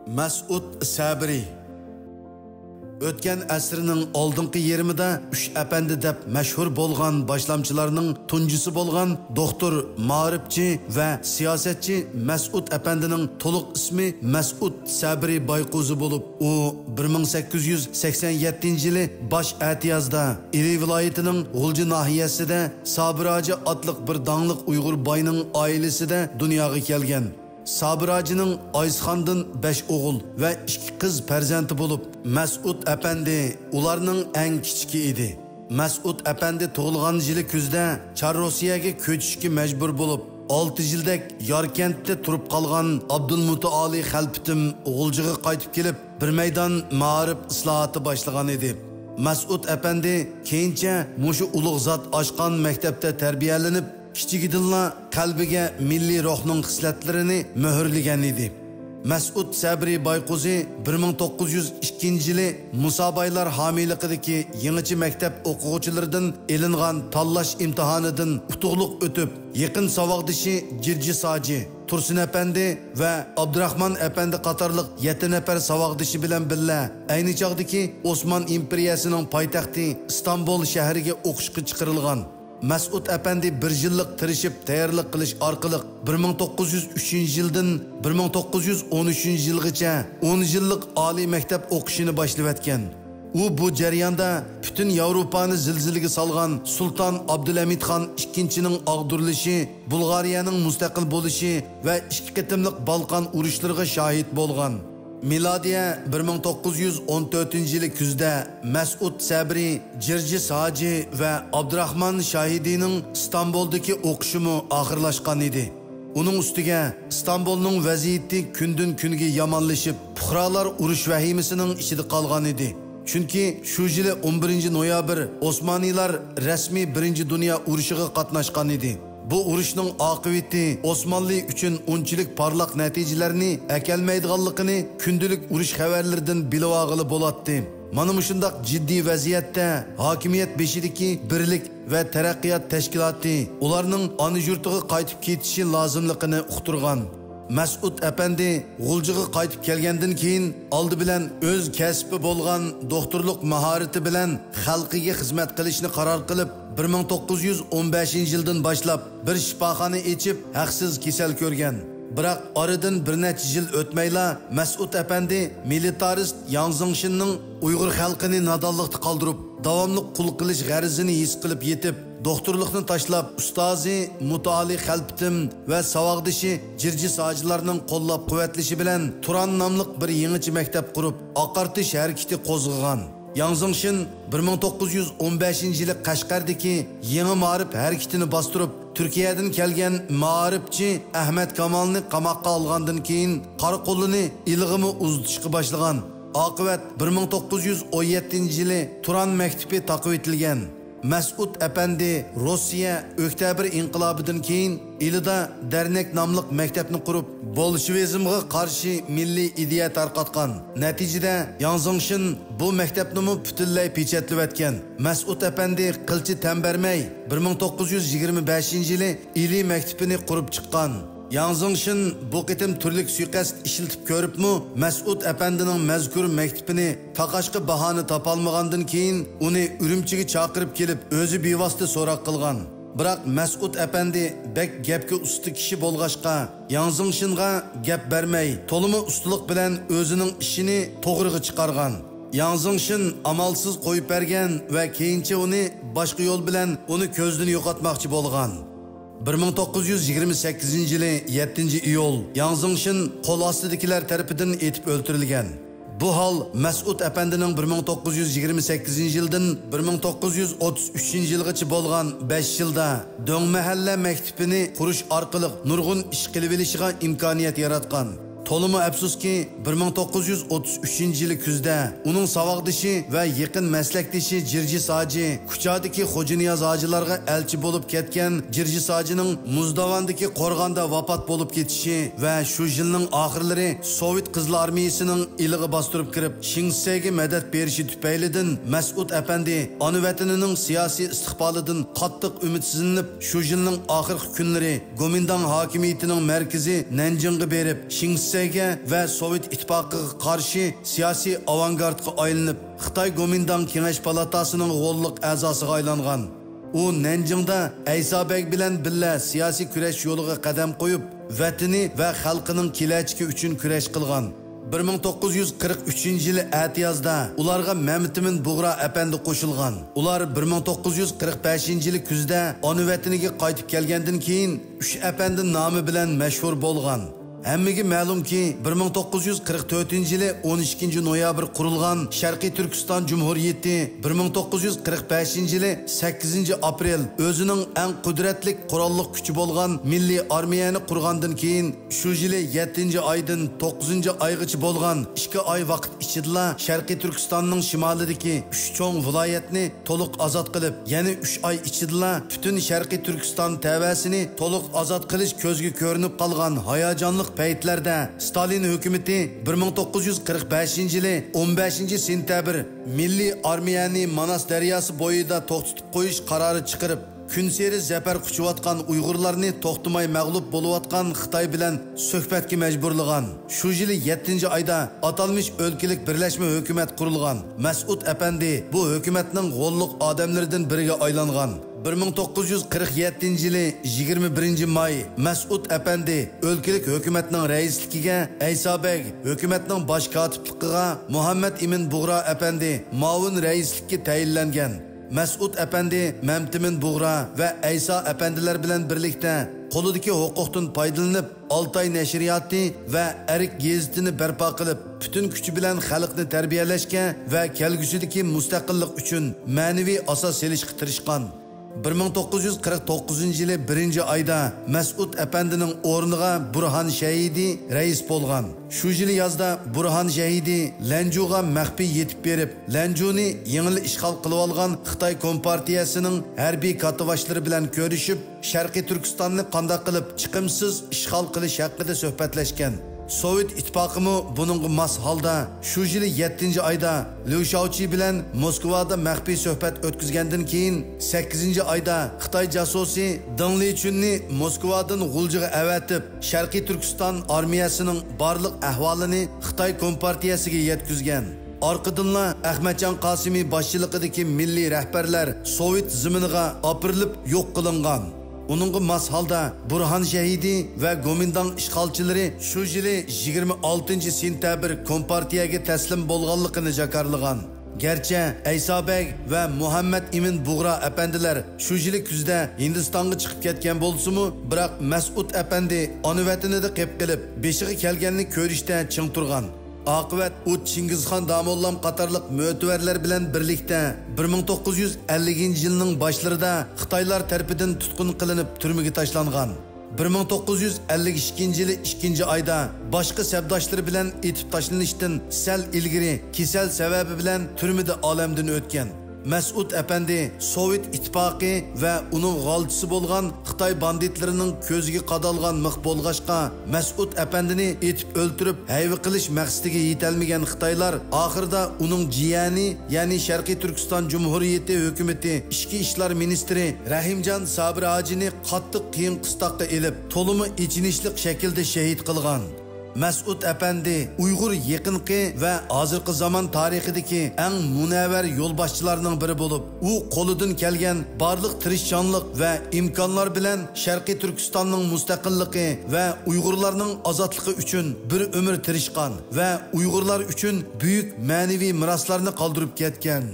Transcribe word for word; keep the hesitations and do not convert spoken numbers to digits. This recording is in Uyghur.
مەسئۇد سەبرى. ئۆتكەن ئەسىرنىڭ ئالدىنقى يېرىمىدا ئۈچ ئەپەندى دەپ مەشھۇر بولغان باشلامچىلارنىڭ تۇنجىسى بولغان دوختۇر، مائارىپچى ۋە سىياسەتچى مەسئۇد ئەپەندىنىڭ تولۇق ئىسمى مەسئۇد سەبرى بايقۇزى بولۇپ، ئۇ بىر مىڭ سەككىز يۈز سەكسەن يەتتىنچى يىلى باش ئەتىيازدا ئىلى ۋىلايىتىنىڭ غۇلجا ناھىيەسىدە سابىر ھاجى ئاتلىق بىر داڭلىق ئۇيغۇر باينىڭ ئائىلىسىدە دۇنياغا كەلگەن. سابىر ھاجىنىڭ ئايسىخاندىن بەش ئوغۇل ۋە ئىككى قىز پەرزەنتى بولۇپ، مەسئۇد ئەپەندى ئۇلارنىڭ ئەڭ كىچىكى ئىدى. مەسئۇد ئەپەندى تۇغۇلغان يىلى كۈزدە چار روسىيەگە كۆچۈشكە مەجبۇر بولۇپ، ئالتە يىلدەك ياركەنتتە تۇرۇپ قالغان ئابدۇلمۇتائالى خەلپىتىم غۇلجىغا قايتىپ كېلىپ، بىر مەيدان مائارىپ ئىسلاھاتى باشلىغان ئىدى. مەسئۇد ئەپەندى كېيىنچە مۇشۇ ئۇلۇغ زات ئاچقان مەكتەپتە تەربىيەلىنىپ، كىچىكىدىنلا قەلبىگە مىللىي روھنىڭ خىسلەتلىرىنى مۆھۈرلىگەن ئىدى. مەسئۇد سەبرى بايقۇزى بىر مىڭ توققۇز يۈز ئىككىنچى يىلى مۇسابايلار ھامىيلىقىدىكى يېڭىچە مەكتەپ ئوقۇغۇچىلىرىدىن ئېلىنغان تاللاش ئىمتىھانىدىن ئۇتۇقلۇق ئۆتۈپ، يېقىن ساۋاقدىشى جىرجىس ھاجى، تۇرسۇن ئەپەندى ۋە ئابدۇراخمان ئەپەندى قاتارلىق يەتتە نەپەر ساۋاقدىشى بىلەن بىللە ئەينى چاغدىكى ئوسمان ئىمپېرىيەسىنىڭ پايتەختى ئىستانبۇل شەھىرىگە ئوقۇشقا چىقىرىلغان. مەسئۇد ئەپەندى بىر يىللىق تىرىشىپ تەييارلىق قىلىش ئارقىلىق بىر مىڭ توققۇز يۈز ئۈچىنچى يىلدىن بىر مىڭ توققۇز يۈز ئون ئۈچىنچى يىلغىچە ئون يىللىق ئالىي مەكتەپ ئوقۇشىنى باشلىۋەتكەن. ئۇ بۇ جەرياندا پۈتۈن ياۋروپانى زىلزىلىگە سالغان سۇلتان ئابدۇلھەمىد خان ئىككىنچىنىڭ ئاغدۇرۇلۇشى، بۇلغارىيەنىڭ مۇستەقىل بولۇشى ۋە ئىككى قېتىملىق بالقان ئۇرۇشلىرىغا شاھىت بولغان. مىلادىيە بىر مىڭ توققۇز يۈز ئون تۆتىنچى يىلى كۈزدە مەسئۇد سەبرى، جىرجىس ھاجى ۋە ئابدۇراخمان شاھىدىنىڭ ئىستانبۇلدىكى ئوقۇشىمۇ ئاخىرلاشقان ئىدى. ئۇنىڭ ئۈستىگە ئىستانبۇلنىڭ ۋەزىيىتى كۈندىن كۈنگە يامانلىشىپ، پۇقرالار ئۇرۇش ۋەھىمىسىنىڭ ئىچىدە قالغان ئىدى. چۈنكى شۇ يىلى ئون بىرىنچى نويابىر ئوسمانىيلار رەسمىي بىرىنچى دۇنيا ئۇرۇشىغا قاتناشقان ئىدى. بۇ ئۇرۇشنىڭ ئاقىۋىتى ئوسمانلى ئۈچۈن ئۇنچىلىك پارلاق نەتىجىلەرنى ئەكەلمەيدىغانلىقىنى كۈندىلىك ئۇرۇش خەۋەرلىرىدىن بىلىۋالغىلى بولاتتى. مانا مۇشۇنداق جىددىي ۋەزىيەتتە ھاكىمىيەت بېشىدىكى بىرلىك ۋە تەرەققىيات تەشكىلاتى ئۇلارنىڭ ئانا يۇرتىغا قايتىپ كېتىشى لازىملىقىنى ئۇقتۇرغان. مەسئۇد ئەپەندى غۇلجىغا قايتىپ كەلگەندىن كېيىن، ئالدى بىلەن ئۆز كەسپى بولغان دوختۇرلۇق ماھارىتى بىلەن خەلقىگە خىزمەت قىلىشنى قارار قىلىپ، بىر مىڭ توققۇز يۈز ئون بەشىنچى يىلدىن باشلاپ بىر شىپاخانا ئېچىپ، ھەقسىز كېسەل كۆرگەن. بىراق ئارىدىن بىر نەچچە يىل ئۆتمەيلا، مەسئۇد ئەپەندى مىلىتارىست ياڭ زېڭشىننىڭ ئۇيغۇر خەلقىنى نادانلىقتا قالدۇرۇپ، داۋاملىق قۇل قىلىش غەرىزىنى ھېس قىلىپ يېتىپ، دوختۇرلۇقنى تاشلاپ، ئۇستازى مۇتائالى خەلپىتىم ۋە ساۋاقدىشى جىرجىس ھاجىلارنىڭ قوللاپ-قۇۋۋەتلىشى بىلەن تۇران ناملىق بىر يېڭىچە مەكتەپ قۇرۇپ، ئاقارتىش ھەرىكىتى قوزغىغان. ياڭ زېڭشىن بىر مىڭ توققۇز يۈز ئون بەشىنچى يىلى قەشقەردىكى يېڭى مائارىپ ھەرىكىتىنى باستۇرۇپ، تۈركىيەدىن كەلگەن مائارىپچى ئەھمەد كامالنى قاماققا ئالغاندىن كېيىن، قارا قولىنى ئىلىغىمۇ ئۇزىتىشقا باشلىغان. ئاقىۋەت بىر مىڭ توققۇز يۈز ئون يەتتىنچى يىلى تۇران مەكتىپى تاقىۋېتىلگەن. مەسئۇد ئەپەندى روسىيە ئۆكتەبىر ئىنقىلابىدىن كېيىن ئىلىدا دەرنەك ناملىق مەكتەپنى قۇرۇپ، بولشېۋىزمغا قارشى مىللىي ئىدىيە تارقاتقان. نەتىجىدە، ياڭ زېڭشىن بۇ مەكتەپنىمۇ پۈتۈنلەي پېچەتلىۋەتكەن. مەسئۇد ئەپەندى قىلچە تەم بەرمەي، بىر مىڭ توققۇز يۈز يىگىرمە بەشىنچى يىلى ئىلى مەكتىپىنى قۇرۇپ چىققان. ياڭ زېڭشىن بۇ قېتىم تۈرلۈك سۇيىقەست ئىشلىتىپ كۆرۈپمۇ، مەسئۇد ئەپەندىنىڭ مەزكۇر مەكتىپىنى تاقاشقا باھانە تاپالمىغاندىن كېيىن، ئۇنى ئۈرۈمچىگە چاقىرىپ كېلىپ، ئۆزى بىۋاسىتە سوراق قىلغان. بىراق مەسئۇد ئەپەندى بەك گەپكە ئۇستا كىشى بولغاچقا، ياڭ زېڭشىنغا گەپ بەرمەي، تولىمۇ ئۇستىلىق بىلەن ئۆزىنىڭ ئىشىنى توغرىغا چىقارغان. ياڭ زېڭشىن ئامالسىز قويۇپ بەرگەن ۋە كېيىنچە ئۇنى باشقا يول بىلەن ئۇنى كۆزدىن يوقاتماقچى بولغان. بىر مىڭ توققۇز يۈز يىگىرمە سەككىزىنچى يىلى يەتتىنچى ئىيۇل ياڭ زېڭشىن قول ئاستىدىكىلەر تەرىپىدىن ئېتىپ ئۆلتۈرۈلگەن. بۇ ھال مەسئۇد ئەپەندىنىڭ بىر مىڭ توققۇز يۈز يىگىرمە سەككىزىنچى يىلدىن بىر مىڭ توققۇز يۈز ئوتتۇز ئۈچىنچى يىلغىچە بولغان بەش يىلدا دۆڭ مەھەللە مەكتىپىنى قۇرۇش ئارقىلىق نۇرغۇن ئىش قىلىۋېلىشىغا ئىمكانىيەت ياراتقان. تولىمۇ ئەپسۇسكى، بىر مىڭ توققۇز يۈز ئوتتۇز ئۈچىنچى يىلى كۈزدە ئۇنىڭ ساۋاقدىشى ۋە يېقىن مەسلەكدىشى جىرجىس ھاجى، كۇچادىكى خوجانىياز ھاجىلارغا ئەلچى بولۇپ كەتكەن جىرجىس ھاجىنىڭ مۇزداۋاندىكى قورغاندا ۋاپات بولۇپ كېتىشى ۋە شۇ يىلنىڭ ئاخىرلىرى سوۋېت قىزىل ئارمىيىسىنىڭ ئىلىغا باستۇرۇپ كىرىپ، شېڭ شىسەيگە مەدەت بېرىشى تۈپەيلىدىن مەسئۇد ئەپەندى ئانا ۋەتىنىنىڭ سىياسىي ئىستىقبالىدىن قاتتىق ئۈمىدسىزلىنىپ، شۇ يىلنىڭ ئاخىرقى كۈنلىرى گومىنداڭ ھاكىمىيىتىنىڭ مەركىزى نەنجىڭغا بېرىپ، شېڭ شىسەي خىتايغا ۋە سوۋېت ئىتتىپاقىغا قارشى سىياسىي ئاۋانگارتقا ئايلىنىپ، خىتاي گومىنداڭ كېڭەش پالاتاسىنىڭ غوللۇق ئەزاسىغا ئايلانغان. ئۇ نەنجىڭدا ئەيسا بەگ بىلەن بىللە سىياسىي كۈرەش يولىغا قەدەم قويۇپ، ۋەتىنى ۋە خەلقىنىڭ كېلەچىكى ئۈچۈن كۈرەش قىلغان. بىر مىڭ توققۇز يۈز قىرىق ئۈچىنچى يىلى ئەتىيازدا ئۇلارغا مەمتىمىن بۇغرا ئەپەندى قوشۇلغان. ئۇلار بىر مىڭ توققۇز يۈز قىرىق بەشىنچى يىلى كۈزدە ئانا ۋەتىنىگە قايتىپ كەلگەندىن كېيىن، ئۈچ ئەپەندى نامى بىلەن مەشھۇر بولغان. ھەممىگە مەلۇمكى، بىر مىڭ توققۇز يۈز قىرىق تۆتىنچى يىلى ئون ئىككىنچى نويابىر قۇرۇلغان شەرقىي تۈركىستان جۇمھۇرىيىتى بىر مىڭ توققۇز يۈز قىرىق بەشىنچى يىلى سەككىزىنچى ئاپرېل ئۆزىنىڭ ئەڭ قۇدرەتلىك قوراللىق كۈچى بولغان مىللىي ئارمىيەنى قۇرغاندىن كېيىن، شۇ يىلى يەتتىنچى ئايدىن توققۇزىنچى ئايغىچە بولغان ئىككى ئاي ۋاقىت ئىچىدىلا شەرقىي تۈركىستاننىڭ شىمالىدىكى ئۈچ چوڭ ۋىلايەتنى تولۇق ئازاد قىلىپ، يەنە ئۈچ ئاي ئىچىدىلا پۈتۈن شەرقىي تۈركىستان تەۋەسىنى تولۇق ئازاد قىلىش كۆزگە كۆرۈنۈپ قالغان ھاياجانلىق پەيتلەردە، ستالىن ھۆكۈمىتى بىر مىڭ توققۇز يۈز قىرىق بەشىنچى يىلى ئون بەشىنچى سېنتەبىر مىللىي ئارمىيەنى ماناس دەرياسى بويىدا توختىتىپ قويۇش قارارى چىقىرىپ، كۈنسېرى زەپەر قۇچۇۋاتقان ئۇيغۇرلارنى توختىماي مەغلۇپ بولۇۋاتقان خىتاي بىلەن سۆھبەتكە مەجبۇرلىغان. شۇ يىلى يەتتىنچى ئايدا ئاتالمىش ئۆلكىلىك بىرلەشمە ھۆكۈمەت قۇرۇلغان. مەسئۇد ئەپەندى بۇ ھۆكۈمەتنىڭ غوللۇق ئادەملىرىدىن بىرىگە ئايلانغان. بىر مىڭ توققۇز يۈز قىرىق يەتتىنچى يىلى يىگىرمە بىرىنچى ماي مەسئۇد ئەپەندى ئۆلكىلىك ھۆكۈمەتنىڭ رەئىسلىكىگە، ئەيسا بەگ ھۆكۈمەتنىڭ باش كاتىپلىقىغا، مۇھەممەد ئىمىن بۇغرا ئەپەندى مۇئاۋىن رەئىسلىككە تەيىنلەنگەن. مەسئۇد ئەپەندى مەمتىمىن بۇغرا ۋە ئەيسا ئەپەندىلەر بىلەن بىرلىكتە قولىدىكى ھوقۇقتىن پايدىلىنىپ، ئالتاي نەشرىياتى ۋە ئەرك گېزىتىنى بەرپا قىلىپ، پۈتۈن كۈچى بىلەن خەلقنى تەربىيەلەشكە ۋە كەلگۈسىدىكى مۇستەقىللىق ئۈچۈن مەنىۋى ئاساس سېلىشقا تىرىشقان. بىر مىڭ توققۇز يۈز قىرىق توققۇزىنچى يىلى بىرىنچى ئايدا مەسئۇد ئەپەندىنىڭ ئورنىغا بۇرھان شەھىدى رەئىس بولغان. شۇ يىلى يازدا بۇرھان شەھىدى لەنجۇغا مەخپىي يېتىپ بېرىپ، لەنجۇنى يېڭىلا ئىشغال قىلىۋالغان خىتاي كومپارتىيەسىنىڭ ھەربىي كاتتىباشلىرى بىلەن كۆرۈشۈپ، شەرقىي تۈركىستاننى قانداق قىلىپ چىقىمسىز ئىشغال قىلىش ھەققىدە سۆھبەتلەشكەن. سوۋېت ئىتتىپاقىمۇ بۇنىڭغا ماس ھالدا شۇ يىلى يەتتىنچى ئايدا ليۇ شياۋچى بىلەن موسكۋادا مەخپىي سۆھبەت ئۆتكۈزگەندىن كېيىن، سەككىزىنچى ئايدا خىتاي جاسۇسى دېڭ لىچۈننى موسكۋادىن غۇلجىغا ئەۋەتىپ، شەرقىي تۈركىستان ئارمىيەسىنىڭ بارلىق ئەھۋالىنى خىتاي كومپارتىيەسىگە يەتكۈزگەن. ئارقىدىنلا ئەخمەتجان قاسىمى باشچىلىقىدىكى مىللىي رەھبەرلەر سوۋېت زېمىنىغا ئاپىرىلىپ يوق قىلىنغان. ئۇنىڭغا ماس ھالدا بۇرھان شەھىدى ۋە گومىنداڭ ئىشغالچىلىرى شۇ يىلى يىگىرمە ئالتىنچى سېنتەبىر كومپارتىيەگە تەسلىم بولغانلىقىنى جاكارلىغان. گەرچە ئەيسا بەگ ۋە مۇھەممەد ئىمىن بۇغرا ئەپەندىلەر شۇ يىلى كۈزدە ھىندىستانغا چىقىپ كەتكەن بولسىمۇ، بىراق مەسئۇد ئەپەندى ئانا ۋەتىنىدە قېپ قېلىپ، بېشىغا كەلگەننى كۆرۈشتە چىڭ تۇرغان. ئاقىۋەت ئۇ چىڭگىزخان داموللام قاتارلىق مۆتىۋەرلەر بىلەن بىرلىكتە بىر مىڭ توققۇز يۈز ئەللىكىنچى يىلنىڭ باشلىرىدا خىتايلار تەرىپىدىن تۇتقۇن قىلىنىپ تۈرمىگە تاشلانغان. بىر مىڭ توققۇز يۈز ئەللىك ئىككىنچى يىلى ئىككىنچى ئايدا باشقا سەپداشلىرى بىلەن ئېتىپ تاشلىنىشتىن سەل ئىلگىرى كېسەل سەۋەبى بىلەن تۈرمىدە ئالەمدىن ئۆتكەن. مەسئۇد ئەپەندى سوۋېت ئىتتىپاقى ۋە ئۇنىڭ غالچىسى بولغان خىتاي باندىتلىرىنىڭ كۆزىگە قادالغان مىخ بولغاچقا، مەسئۇد ئەپەندىنى ئېتىپ ئۆلتۈرۈپ ھەيۋە قىلىش مەقسىتىگە يېتەلمىگەن خىتايلار ئاخىرىدا ئۇنىڭ جىيەنى، يەنى شەرقىي تۈركىستان جۇمھۇرىيىتى ھۆكۈمىتى ئىچكى ئىشلار مىنىستىرى رەھىمجان سابىر ھاجىنى قاتتىق قىيىن قىستاققا ئېلىپ، تولىمۇ ئېچىنىشلىق شەكىلدە شېھىت قىلغان. مەسئۇد ئەپەندى ئۇيغۇر يېقىنقى ۋە ھازىرقى زامان تارىخىدىكى ئەڭ مۇنەۋۋەر يولباشچىلارنىڭ بىرى بولۇپ، ئۇ قولىدىن كەلگەن بارلىق تىرىشچانلىق ۋە ئىمكانلار بىلەن شەرقىي تۈركىستاننىڭ مۇستەقىللىقى ۋە ئۇيغۇرلارنىڭ ئازادلىقى ئۈچۈن بىر ئۆمۈر تىرىشقان ۋە ئۇيغۇرلار ئۈچۈن بۈيۈك مەنىۋى مىراسلارنى قالدۇرۇپ كەتكەن.